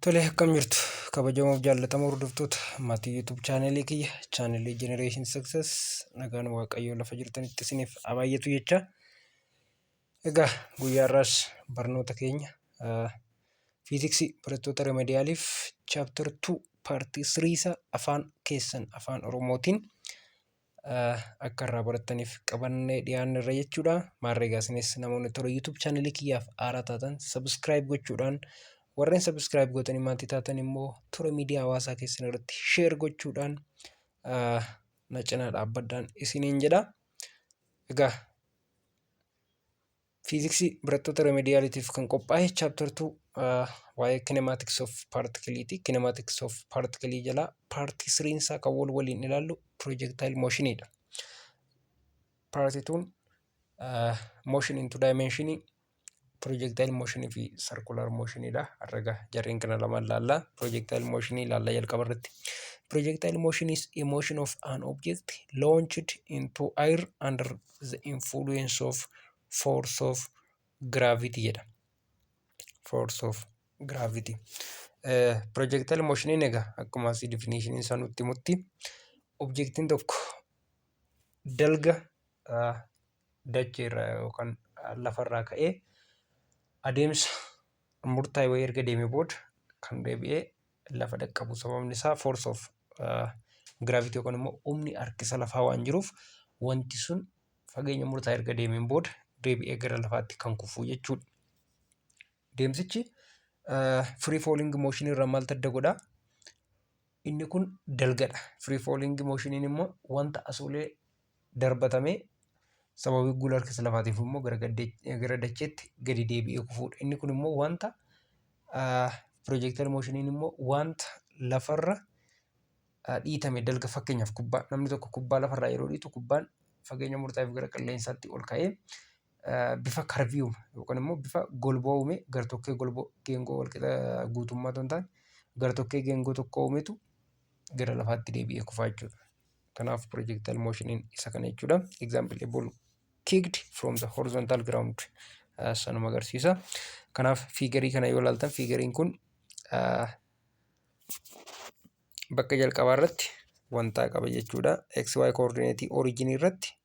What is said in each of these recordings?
Tole, akkam jirtu kabajamoof jaallatamoo hordoftoota maatii YouTube chaanelii kiyya, chaanelii Generation Success? Nagaan Waaqayyoo lafa jirtanitti isiniif haa baay'atu jecha. Egaa guyyaa har'aas barnoota keenya fiiziksii barattoota remediyaaliif chapter 2 part 3 isaa afaan keessan Afaan Oromootiin akka irraa barattaniif qabannee dhiyaanne irra jechuudha. Maarree egaa isinis namoonni tola YouTube chaanelii kiyyaaf haaraa taatan subscribe gochuudhaan, warreen subscribe gootanii maatii taatan immoo toora miidiyaa hawaasaa keessan irratti share gochuudhaan na cinaa dhaabbadhaan isiniin jedha. Egaa fiiziksii barattoota remediyaaliitiif kan qophaa'e chapter 2 waa'ee kinematics of particleeti. Kinematics of particle jalaa part 3 isaa kan wal waliin ilaallu projectile motionidha. Part 2 motion into dimension, projectile motion fi circular motionidha. Har'a egaa jarreen kana lamaan ilaalla. Projectile motion ilaalla jalqaba irratti. Projectile motion is a motion of an object launched into air under the influence of force of gravity jedha. Force of gravity. Projectile motioniin egaa akkuma asii definition isaa nutti himutti, objectiin tokko dalga dachee irraa yookaan lafarraa ka'ee adeemsa murtaa'e wayii erga deemee booda kan deebi'ee lafa dhaqqabu, sababni isaa force of gravity yookaan immoo humni harkisa lafaa waan jiruuf, wanti sun fageenya murtaa'e erga deemeen booda deebi'ee gara lafaatti kan kufu jechuudha. Deemsichi free falling motion irraa maaltu adda godhaa? Inni kun dalgadha. Free falling motioniin immoo wanta asuulee darbatamee sababii guula harkisa lafaatiif immoo gara dacheetti gadi deebi'ee kufuudha. Inni kun immoo wanta projectile motioniin immoo wanta lafarra dhiitame dalga. Fakkeenyaaf kubbaa, namni tokko kubbaa lafarraa yeroo dhiitu, kubbaan fageenya murtaa'eef gara qilleensaatti ol ka'ee bifa curve uume yookaan immoo bifa golboo uume, gartokkee golboo geengoo walqixa guutummaa otoo hin taane gartokkee geengoo tokko uumetu gara lafaatti deebi'ee kufaa jechuudha. Kanaaf projectile motioniin isa kana jechuudha. Example, a ball kicked from the horizontal ground sanuma agarsiisa. Kanaaf figureii kana yoo ilaaltan, figureiin kun bakka jalqabaa irratti wanta qaba jechuudha. XY coordinate origin irratti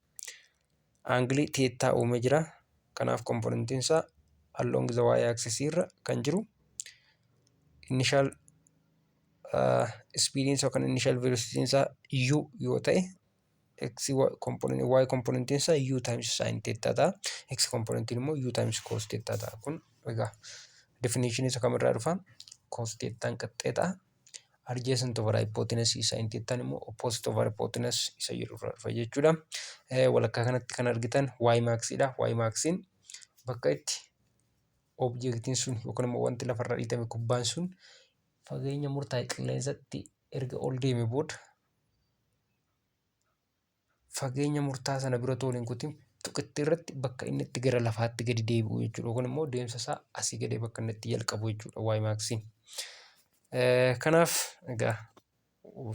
angleii theta uumee jira. Kanaaf componentiin isaa along the y axis irra kan jiru initial speediin isaa yookaan initial velocity isaa u yoo ta'e, x component, y componentiin isaa u times sin theta ta'a. X componentiin immoo u times cos theta ta'a. Kun egaa definition isa kamirraa dhufa? Cos thetaan qixxeexa adjacent over hypotenuse, sin thetaan immoo opposite over hypotenuse isa jedhu irraa dhufa jechuudha. Walakkaa kanatti kan argitan y maxidha. Y maxiin bakka itti objectiin sun yookaan immoo wanti lafarraa dhiitame, kubbaan sun, fageenya murtaa'e qilleensatti erga ol deeme booda fageenya murtaa'aa sana bira otoo hin kutin tuqitti irratti bakka inni itti gara lafaatti gadi deebi'u jechuudha. Yookaan immoo deemsa isaa asii gadee bakka inni itti jalqabu jechuudha y maxiin. Kanaaf egaa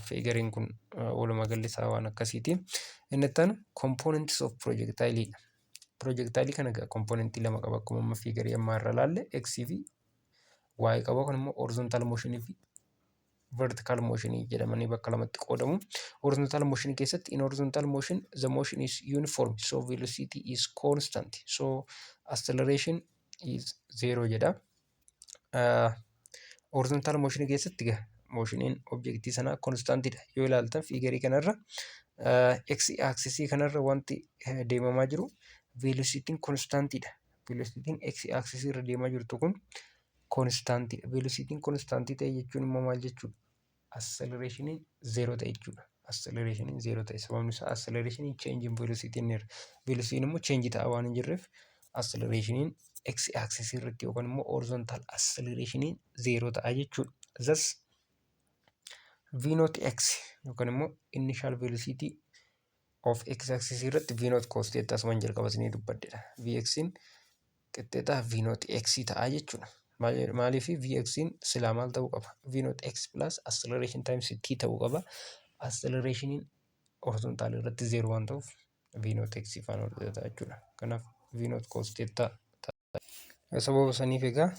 figureiin kun walumaa galli isaa waan akkasiiti. Inni itti aanu components of projectile dha. Projectile kana egaa componentii lama qaba, akkuma amma figureii ammaa irra ilaalle x fi y qaba. Kun immoo horizontal motion fi vertical motion jedhamanii bakka lamatti qoodamu. Horizontal motion keessatti, in horizontal motion the motion is uniform, so velocity is constant, so acceleration is zero jedha. Horizontal motion keessatti egaa motioniin objectii sanaa constantidha. Yoo ilaaltan figureii kanarra, x axisii kanarra wanti deemamaa jiru velocityn constantidha. Velocityn x axisii irra deemaa jirtu kun constantidha. Velocityn constantii ta'e jechuun immoo maal jechuudha? Accelerationiin zero ta'e jechuudha. Accelerationiin zero ta'e, sababni isaa accelerationiin change in velocity inni irra. Velocityn immoo change ta'aa waan hin jirreef, accelerationiin x axisii irratti yookaan immoo horizontal accelerationiin zero ta'a jechuudha. Thus v naught x yookaan immoo initial velocity of x axis irratti v naught cos theta asumaan jalqaba isinii dubbadheedha. Vx'n qixxeetaa v naught x ta'a jechuudha. Maaliif? Vx'n silaa maal ta'uu qaba? V naught x plus acceleration times t ta'uu qaba. Accelerationiin horizontal irratti zero waan ta'uuf v naught x faana wal qixa ta'a jechuudha. Kanaaf v naught cos theta ta'a. Sababa saniif egaa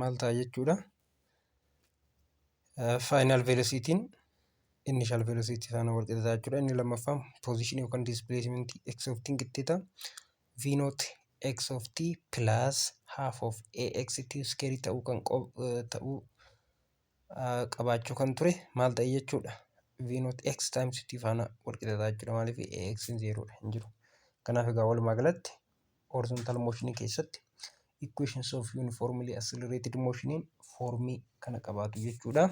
maal ta'a jechuudha? Final velocityn initial velocity faana wal qixa ta'a jechuudha. Inni lammaffaan position yookaan displacement x of t qixxeeta v naught x of t plus half of ax t square ta'uu kan ta'uu qabaachuu kan ture maal ta'e jechuudha. V naught x times t faana wal qixa ta'a jechuudha. Maaliif? Ax zerodha, hin jiru. Kanaaf egaa walumaa galatti horizontal motion keessatti equations of uniformly accelerated motioniin formii kana qabaatu jechuudha.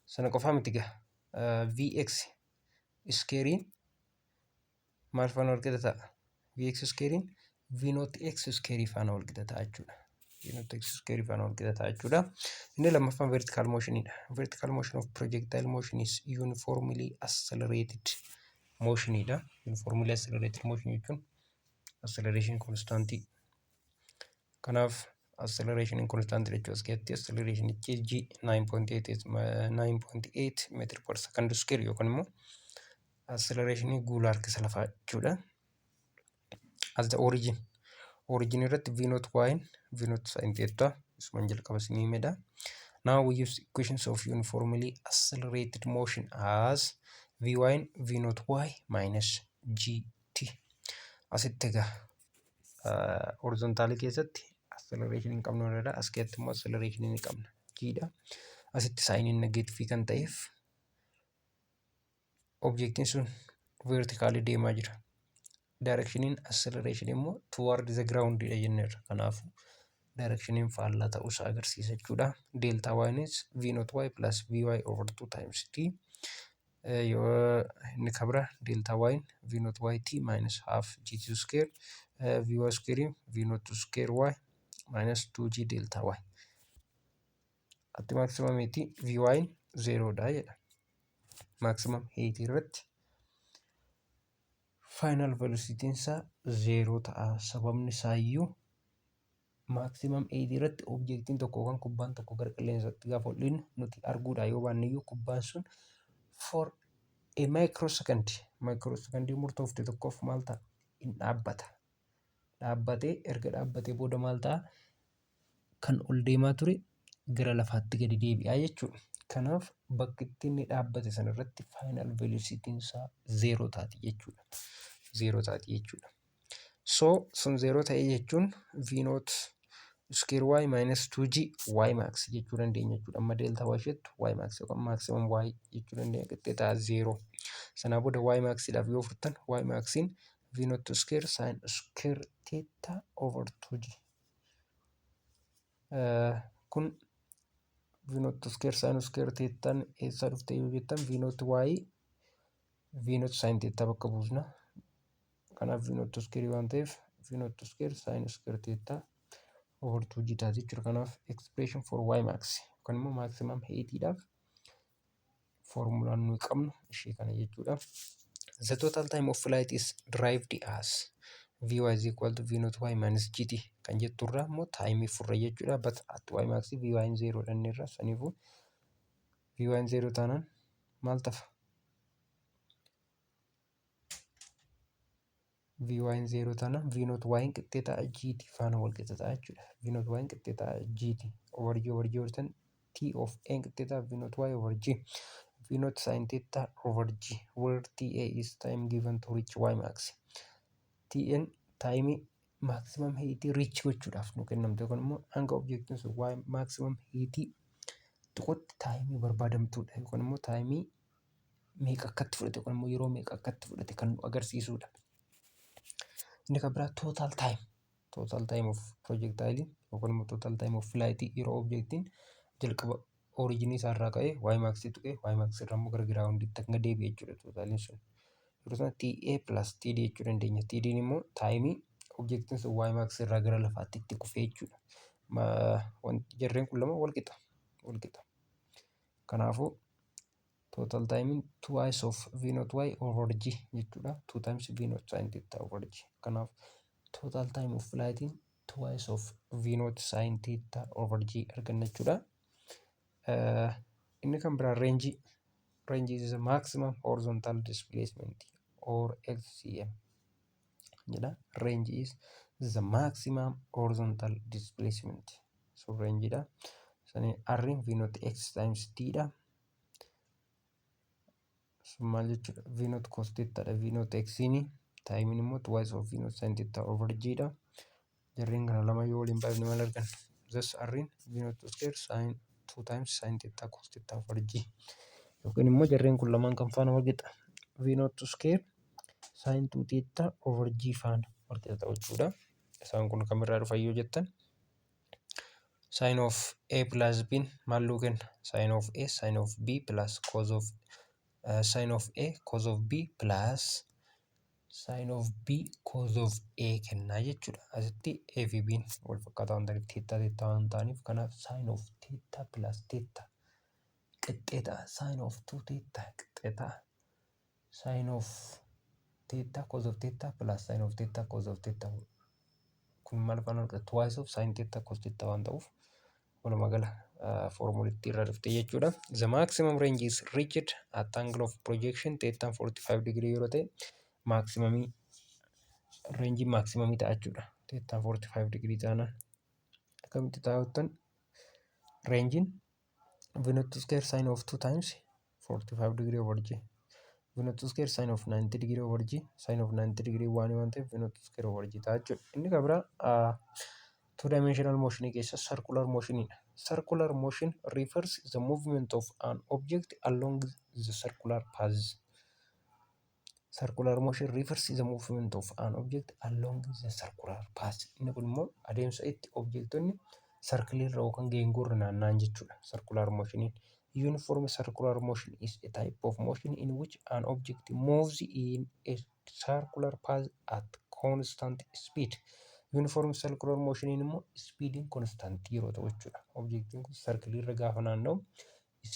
Sana qofaa miti egaa, vx squarein maal faana wal qixa ta'a? Vx squarein v naught x square faana wal qixa ta'a jechuudha. V naught x square faana wal qixa ta'a jechuudha. Inni lammaffaan vertical motionidha. Vertical motion of projectile motion is uniformly accelerated motionidha. Uniformly accelerated motion jechuun acceleration constantii. Kanaaf acceleration constant jechuun as keessatti acceleration g 9.8 9.8 meter per second square yookaan immoo acceleration guula harkisa lafaa jechuudha. As the origin. Origin irratti v naught y v naught sin theta isuman jalqaba isinii himedha. Now we use equations of uniformly accelerated motion as vy v naught y minus gt. Asitti egaa horizontalii keessatti acceleration hin qabnu irra, as keessatti immoo acceleration ni qabna, g dha. Asitti signiin negative kan ta'eef objectiin sun vertically deemaa jira. Directioniin acceleration immoo toward the ground dha jenneerra. Kanaafuu directioniin faallaa ta'uusaa agarsiisa jechuudha. Delta y is v naught y plus vy over 2 times t. Yoo inni kabira delta y v naught y t minus half gt square, vy square v naught square y minus 2g delta y. Atti maximumiitti vy zerodha jedha. Maximum height irratti final velocityn isaa zero ta'a. Sababni isaayyuu maximum height irratti objectiin tokko yookaan kubbaan tokko gara qilleensaatti gaafa ol dhiinu nuti arguudha yoo baanne iyyuu, kubbaan sun for a microsecond, microsecondii murtoofte tokkoof maal ta'a? Hin dhaabbata. Dhaabbatee, erga dhaabbatee booda maal ta'a? Kan ol deemaa ture gara lafaatti gadi deebi'aa jechuudha. Kanaaf bakki itti inni dhaabbate sanarratti final velocityn isaa zero taati jechuudha. Zero taati jechuudha. So sun zero ta'e jechuun v naught square y minus 2g y max jechuu dandeenya jechuudha. Amma delta y isheettu y max yookaan maximum y jechuu dandeenya, qixxee ta'a zero. Sanaa booda y maxiidhaaf yoo furtan, y maxiin v naught square sin square theta over 2g. Kun v naught square sin square thetaan eessaa dhufte yoo jettan, v naught y v naught sin theta bakka buusna. Kanaaf v naught square waan ta'eef v naught square sin square theta over 2g taati jechuudha. Kanaaf expression for y max yookaan immoo maximum heightiidhaaf formulaan nuyi qabnu ishee kana jechuudha. The total time of flight is derived as vy is equal to v naught y minus gt kan jetturraa immoo timeii furra jechuudha. But at y max vy zero dhanneerra, saniifuu vy zero taanaan maal tafa? Vy zero taanaan v naught y qixxee ta'a gt faana wal qixa ta'a jechuudha. V naught y qixxee ta'a gt over g over g over 10 t of n qixxee ta'a v naught y over g v naught sin theta over g, where ta is time given to reach y max. Tn timeii maximum height reach gochuudhaaf nu kennamte yookaan immoo hanga objectiin sun y maximum height tuqutti timeii barbaadamtuudha yookaan immoo timeii meeqa akkatti fudhate yookaan immoo yeroo meeqa akkatti fudhate kan nu agarsiisudha. Inni kan biraa total time of projectile yookaan immoo total time of flight, yeroo objectiin jalqaba originii isaarraa ka'ee y max tuqee y max irraa immoo gara groundiitti hanga deebi'e jechuudha totaliin sun. Yeroo sana TA plus TD jechuu dandeenya. TD'n immoo timeii objectiin sun y max irraa gara lafaatti itti kufee jechuudha. Wanti jarreen kun lama wal qixa. Wal qixa. Kanaafuu total timeiin twice of v naught y over g jechuudha. 2 times v naught sin theta over g. Kanaaf total time of flightiin twice of v naught sin theta over g arganna jechuudha. Inni kan biraa rangeii. Range is the maximum horizontal displacement or XCM jedha. Range is the maximum horizontal displacement. So range dha. Sanii R'n V naught x times t dha. Sun maal jechuudha? V naught cos theta dha. V naught x ni timeiin immoo twice of V naught sin theta over g dha. Jarreen kana lama yoo waliin baay'ifne maal arganna? Thus R'n V naught square sin 2 times sin theta cos theta over g. Yookiin immoo jarreen kun lamaan kan faana wal qixa. V naught square sin 2 theta over g faana wal qixa ta'u jechuudha. Isaan kun kamirraa dhufan yoo jettan, sin of a plus b maal nuu kenna? Sin of a sin of b plus cos of sin of a cos of b plus sin of b cos of a kennaa jechuudha. Asitti a fi b wal fakkaataa waan ta'aniif, theta theta waan ta'aniif, kanaaf sin of theta plus theta qixxee ta'a. Sin of 2 theta qixxee ta'a. Sin of theta cos of theta plus sin of theta cos of theta kun maal faana wal qixa? Twice of sin theta cos theta waan ta'uuf, walumaa gala formulitti irraa dhufte jechuudha. The maximum range is reached at angle of projection theta 45 degree yeroo ta'e, maximumii range maximumii ta'a jechuudha. Theta 45 degree taanaan akkamitti taa'uttan rangeiin V naught square sin of 2 times 45 degree over g, V naught square sin of 90 degree over g, sin of 90 degree waan ta'eef V naught square over g ta'a jechuudha. Inni kan biraa two dimensional motion keessa circular motionidha. Circular motion refers the movement of an object along the circular path. Circular motion refers the movement of an object along the circular path. Inni kun immoo adeemsa itti objectonni circle irra yookaan geengoo irra naanna'an jechuudha. Circular motioniin. Uniform circular motion is a type of motion in which an object moves in a circular path at constant speed. Uniform circular motioniin immoo speediin constant yeroo ta'u jechuudha. Objectiin kun circle irra gaafa naanna'u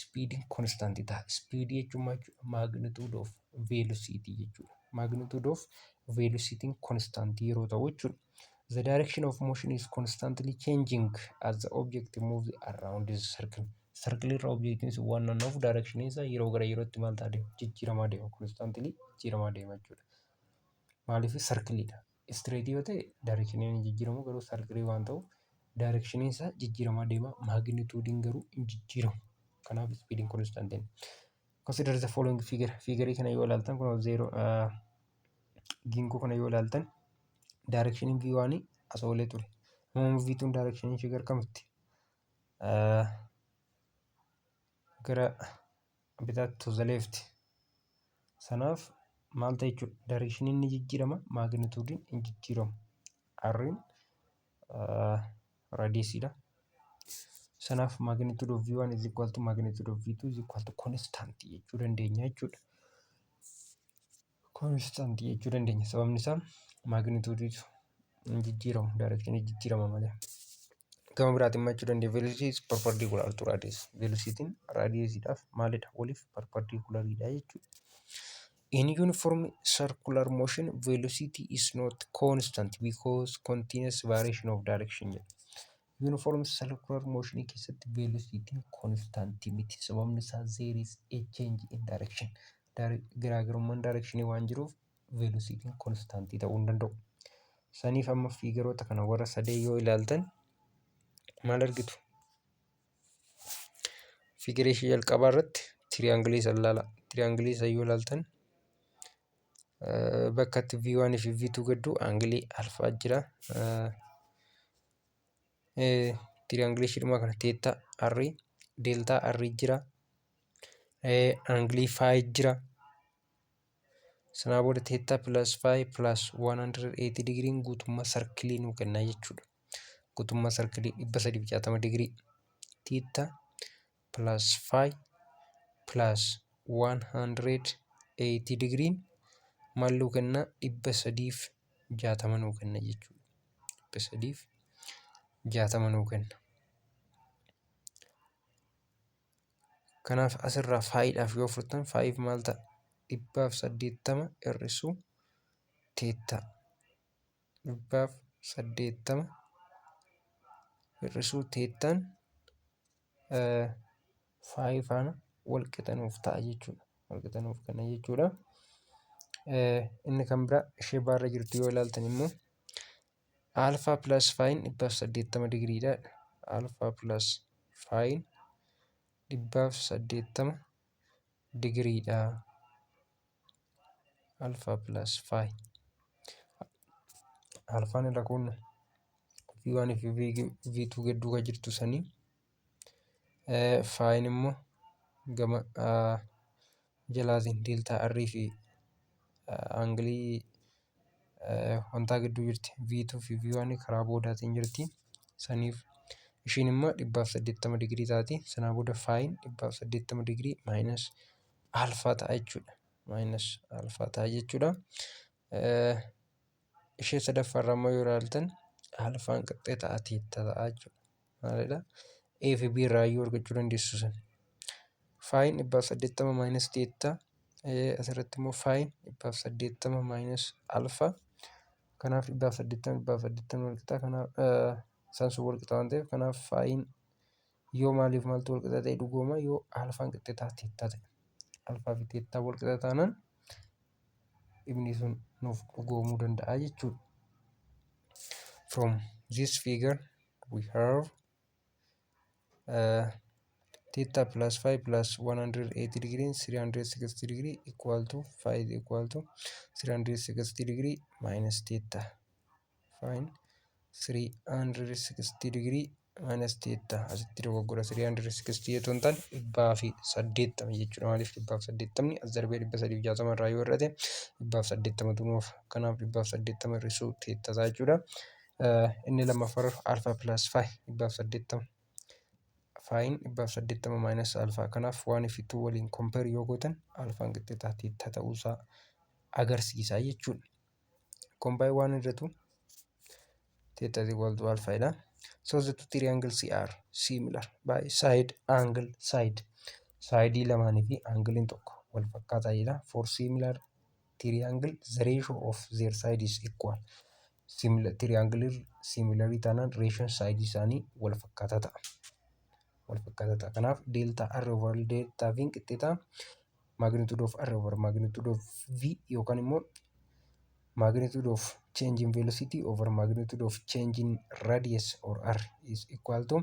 speediin constant ta'a. Speedii jechuun maal jechuudha? Magnitude of velocity jechuudha. Magnitude of velocity constant yeroo ta'u jechuudha. The direction of motion is constantly changing as the object moves around the circle. Circle irra objectiin sun waan naanna'uuf direction isaa yeroo gara yerootti maal ta'a deema? Jijjiiramaa deema. Constantly jijjiiramaa deema jechuudha. Maaliif? Circleidha. Straight yoo ta'e direction hin jijjiiramu, garuu circle waan ta'uuf direction isaa jijjiiramaa deema. Magnitude garuu hin jijjiiramu. Kanaaf speediin constant. Consider the following figure. Figure kana yoo ilaaltan, kun zero giingoo kana yoo ilaaltan, direction V1 as oolee ture. Amma V2 direction ishee gara kamitti? Gara bitaatti, to the left. Sanaaf maal ta'e jechuudha? Direction inni jijjiirama, magnitude hin jijjiiramu. R'n radiusiidha. Sanaaf magnitude of V1 is equal to magnitude of V2 is equal to constant jechuu dandeenya jechuudha. Constant jechuu dandeenya. Sababni isaa magnitude hin jijjiiramu, direction jijjiirama malee. Gama biraatiin maal jechuu dandeenya? Velocity is perpendicular to radius. Velocityn radiusiidhaaf maalidha? Waliif perpendicularidha jechuudha. In uniform circular motion, velocity is not constant because continuous variation of direction jedha. Uniform circular motion keessatti velocityn constant miti. Sababni isaa there is a change in direction. Garaagarummaan direction waan jiruuf velocityn constant ta'uu hin danda'u. Saniif amma figureoota kana warra sadee yoo ilaaltan maal argitu? Figure ishee jalqabaa irratti triangle isa ilaala. Triangle isa yoo ilaaltan, bakka itti V1 fi V2 gidduu angle alpha jira. Triangle ishee dhumaa kana theta R, delta R jira. Angle phi jira. Sanaa booda theta plus phi plus 180 digiriin guutummaa circle nuu kenna jechuudha. Guutummaa circle 360 digirii. Theta plus phi plus 180 digiriin maal nuu kenna? 360 nuu kenna jechuudha. 360 nuu kenna. Kanaaf asirraa phidhaaf yoo furtan, phiif maal ta'a? 180 hir'isuu theta. 180 hir'isuu thetaan phi faana wal qixa nuuf ta'a jechuudha. Wal qixa nuuf kenna jechuudha. Inni kan biraa ishee baarra jirtu yoo ilaaltan immoo alpha plus phiin 180 digiriidha. Alpha plus Phiin 180 digiriidha. Alpha plus phi. Alphaan irra kun V1 fi V2 gidduu kan jirtu sanii. Phiin immoo gama jalaatiin delta R fi angle wantaa gidduu jirti. V2 fi V1 karaa boodaatiin jirti. Saniif ishiin immoo 180 digirii taati. Sanaa booda phiin 180 digirii minus alpha ta'a jechuudha. Minus alpha ta'a jechuudha. Ishee sadaffaarraa immoo yoo ilaaltan alphaan qixxee ta'a theta ta'a jechuudha. Maalidha? A fi B irraa iyyuu argachuu dandeessu sun. Phiin 180 minus theta, asirratti immoo phiin 180 minus alpha. Kanaaf 180 180 wal qixa. Kanaaf isaan sun wal qixa waan ta'eef, kanaaf phiin yoo maaliif maaltu wal qixa ta'e dhugooma? Yoo alphaan qixxee ta'a theta ta'e. Alpha fi theta wal qixa taanaan dhibni sun nuuf dhugoomuu danda'a jechuudha. From this figure we have theta plus 5 plus 180 degree, 360 degree, equal to phi equal to 360 degree minus theta. Fine, 360 degree minus theta. Asitti dogoggora, 360 otoo hin taane 180 jechuudha. Maaliif 180ni as darbee 360 irraa yoo hir'ate 180tu nuuf, kanaaf 180 hir'isuu theta ta'a jechuudha. Inni lammaffaa alpha plus phi, 180, phiin 180 minus alpha. Kanaaf one fi two waliin compare yoo gootan alphaan qixxee theta ta'uusaa agarsiisa jechuudha. Combine one irratu theta is equal to alpha dha. So the two triangles are similar by side, angle, side. Sideii lamaanii fi angleiin tokko wal fakkaataa jedha. For similar triangle, the ratio of their side is equal. Similar triangle, similar taanaan ratioon side isaanii wal fakkaataa ta'a. Wal fakkaataa ta'a. Kanaaf delta R over delta V qixxeeta magnitude of R over magnitude of V yookaan immoo magnitude of change in velocity over magnitude of change in radius or R is equal to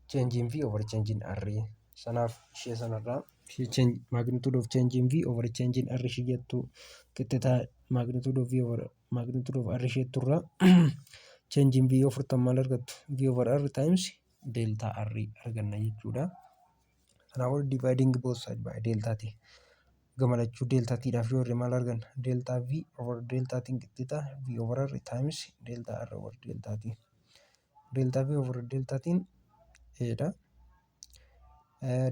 change in V over change in R. Sanaaf ishee sanarraa ishee change, magnitude of change in V over change in R ishee jettu qixxeeta magnitude of V over magnitude of R ishee jetturraa change in V yoo furtan maal argattu? V over R times delta R arganna jechuudha. Kanaafuu dividing both side by delta T. Gama lachuu delta T dhaaf yoo hirre maal arganna? Delta V over delta T qixxeeta V over R times delta R over delta T. Delta V over delta T A dha.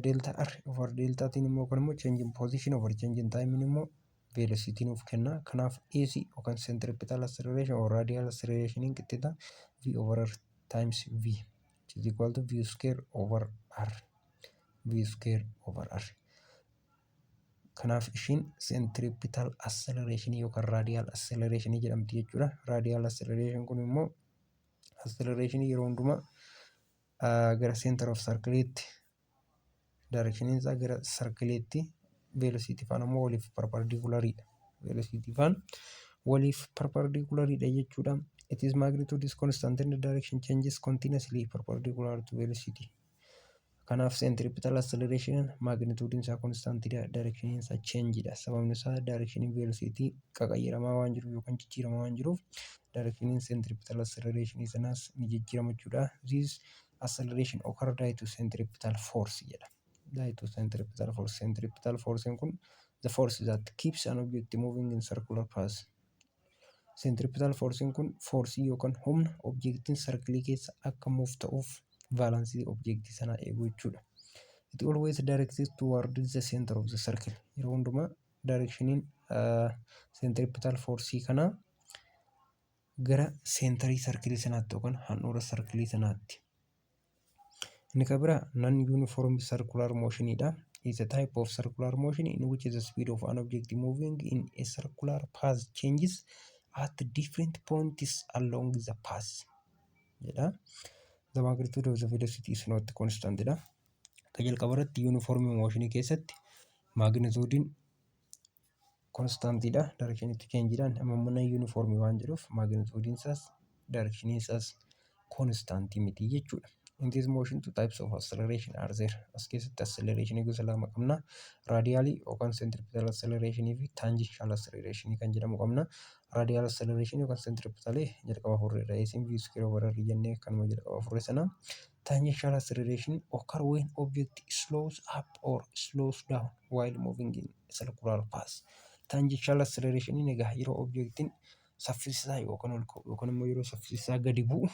Delta R over delta T immoo kun immoo change in position over change in time immoo velocity nuuf kenna. Kanaaf AC yookaan centripetal acceleration or radial acceleration qixxeeta V over R times V, which is equal to V square over R. V square over R. Kanaaf ishiin centripetal acceleration yookaan radial acceleration jedhamti jechuudha. Radial acceleration kun immoo acceleration yeroo hundumaa gara center of circleetti, directioniin isaa gara circleetti, velocity faana immoo waliif perpendicularidha. Velocity faana waliif perpendicularidha jechuudha. It is magnitude is constant and the direction changes continuously perpendicular to velocity. Kanaaf centripetal acceleration magnitude isaa constantidha, direction isaa change dha. Sababni isaa direction velocity qaqayyiramaa waan jiruuf yookaan jijjiiramaa waan jiruuf direction centripetal acceleration sanaas ni jijjiirama jechuudha. This acceleration occur due to centripetal force jedha. Due to centripetal force. Centripetal force kun the force that keeps an object moving in circular path. Centripetal force kun forceii yookaan humna objectiin circleii keessa akka move ta'uuf balanceii objectii sanaa eegu jechuudha. It always directs toward the center of the circle. Yeroo hundumaa directioniin centripetal force kanaa gara centerii circleii sanaatti yookaan handhuura circleii sanaatti. Inni kan biraa non uniform circular motion dha. Is a type of circular motion in which the speed of an object moving in a circular path changes at different points along the path jedha. The magnitude of the velocity is not constant dha. Akka jalqaba irratti uniform motion keessatti magnitudein constantidha. Direction itti change dhaan, amma immoo non uniform waan jedhuuf magnitudein isaas direction isaas constant miti jechuudha. In this motion, two types of acceleration are there. As keessatti acceleration gosa lama qabna. Radial yookaan centripetal acceleration fi tangential acceleration kan jedhamu qabna. Radial acceleration yookaan centripetal jalqaba furreerra. Asiin v square over r jennee kanuma jalqaba furre sana. Tangential acceleration occur when object slows up or slows down while moving in circular path. Tangential acceleration egaa yeroo objectiin saffisisaa yookaan ol ka'u yookaan immoo yeroo saffisisaa gadi bu'u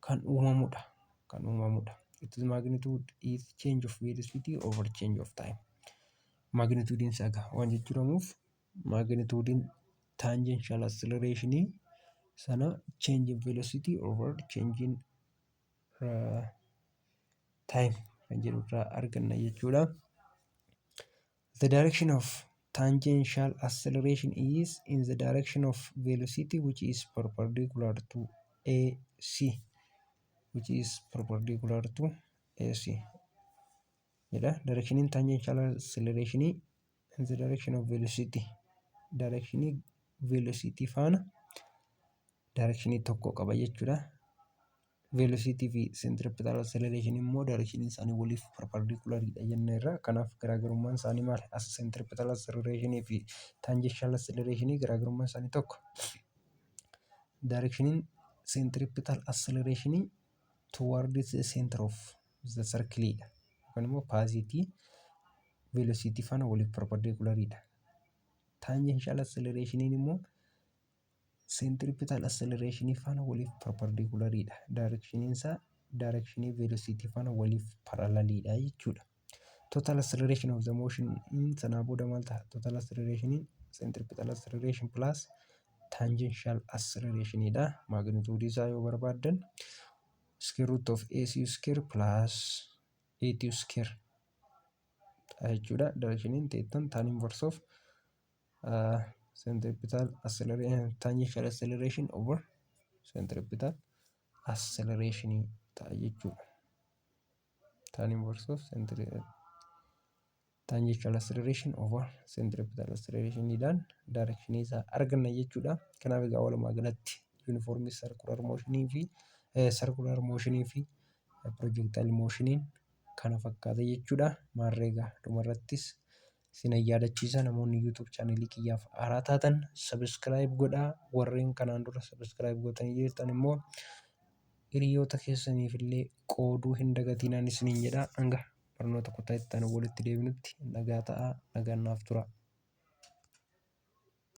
kan uumamudha. Kan uumamudha. Its magnitude is change of velocity over change of time. Magnitude isaa egaa waan jijjiiramuuf magnitude tangential acceleration sana change in velocity over change in time kan jedhu irraa arganna jechuudha. The direction of tangential acceleration is in the direction of velocity, which is perpendicular to AC, which is perpendicular to AC jedha. Directioniin tangential acceleration in the direction of velocity, directionii velocity faana directionii tokko qaba jechuudha. Velocity fi centripetal acceleration immoo directioniin isaanii waliif perpendicularidha jenneerra. Kanaaf garaagarummaan isaanii maali? As centripetal acceleration fi tangential acceleration garaagarummaan isaanii tokko. Directioniin centripetal acceleration towards the center of the circle dha. Yookaan immoo pathiitii velocity faana waliif perpendicularidha. Tangential acceleration immoo centripetal acceleration faana waliif perpendicularidha. Directioniin isaa directionii velocity faana waliif parallelidha jechuudha. Total acceleration of the motion sanaa booda maal ta'a? Total acceleration centripetal acceleration plus tangential acceleration dha. Magnitude isaa yoo barbaaddan square root of AC square plus AT square ta'a jechuudha. Directioniin thetaan tan inverse of centripetal acceleration, tangential acceleration over centripetal acceleration ta'a jechuudha. Tan inverse of tangential acceleration over centripetal acceleration dhaan directionii isaa arganna jechuudha. Kanaaf egaa walumaa galatti uniform circular motionii fi circular motionii fi projectile motioniin kana fakkaata jechuudha. Maarree egaa dhumarrattis isin yaadachiisa, namoonni YouTube channelii kiyyaaf haaraa taatan subscribe godhaa, warreen kanaan dura subscribe gootanii jirtan immoo hiriyoota keessaniif illee qooduu hin dagatinaan isiniin jedha. Hanga barnoota kutaa itti aanu walitti deebinutti nagaa ta'aa, nagaan naaf tura.